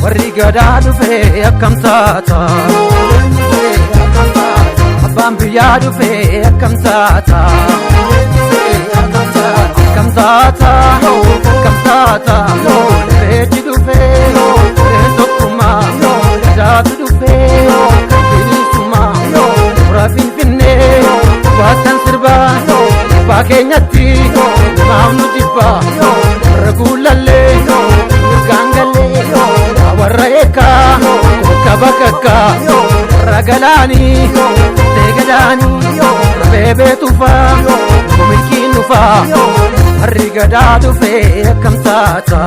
Warri gadaa dhufee akkam taata? Abbaan biyyaa dhufee akkam taata? Akkam taata? Akkam taata? Irreechi dhufee irreen tokkummaa, gadaatu dhufee bilisummaa, hora Finfinnee baasan sirbaa, abbaa keenyatti maaf nu jibbaa? Warra guulallee mirgaan gallee, warra eekaa bakka bakakkaa, warra galaanii teegadaanii, warra beebee tufaa milkiin dhufaa. Warri gadaa dhufee akkam taata?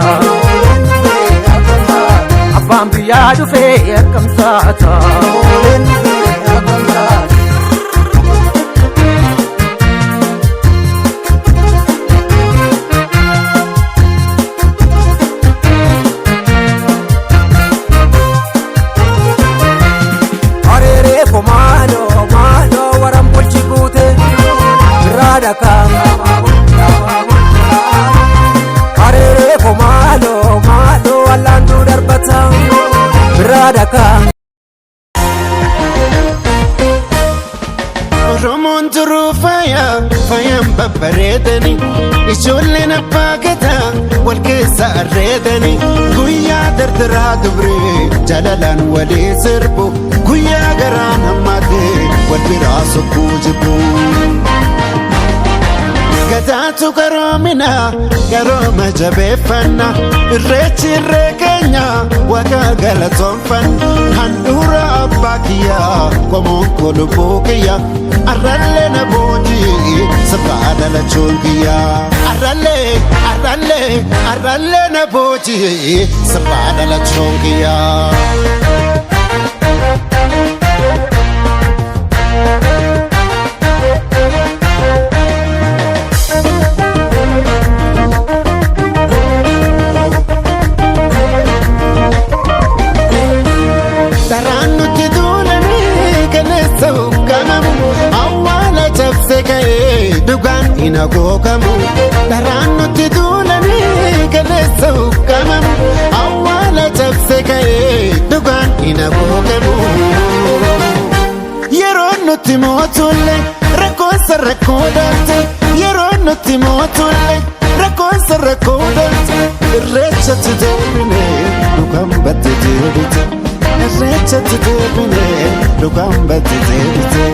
Abbaan biyyaa dhufee akkam taata? Areeree ko maaloo maaloo waran bulchi guute birraa dhakaa. Areeree ko maaloo maaloo allaantuu darbata birraa dhakaa. Oromoon turuu faaya faayaan babbareedani, ijoolleen abbaa gadaa wal keessa arreedani, guyyaa dardaraa dubree jaalalaan walii sirbu, guyyaa garaan hammaatee wal biraa sokkuu jibbu. Gadaatu garoomina garooma jabeeffanna, irreechi irree keenya waaqa galatoonfanna, handhuura abbaa kiyyaa qomoon koo lubbuu kiyya, arrallee na boojii sabaa dhalachuun kiyya. Arrallee arrallee arrallee na boojii sabaa dhalachuun kiyya. Daraan nutti duulanii kaleessa ukkaamamu, awwaala cabse ka'ee dhugaan hin hagoogamu. Daraan nutti duulanii kaleessa ukkaamamu, awwaala cabse ka'ee dhugaan hin hagoogamu. Yeroo nutti mootulle rakkoonsa rakkoo daalte, yeroo nutti mootulle rakkoonsa rakkoo daalte, irreechatti deebine dhugaan batte deebite, irreechatti deebine dhugaan batte deebite.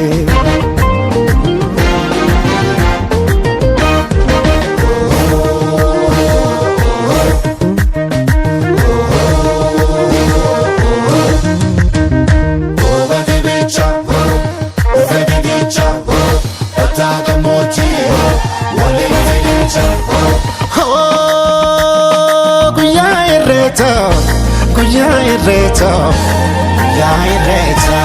Guyyaa irreecha, guyyaa irreecha, guyyaa irreecha.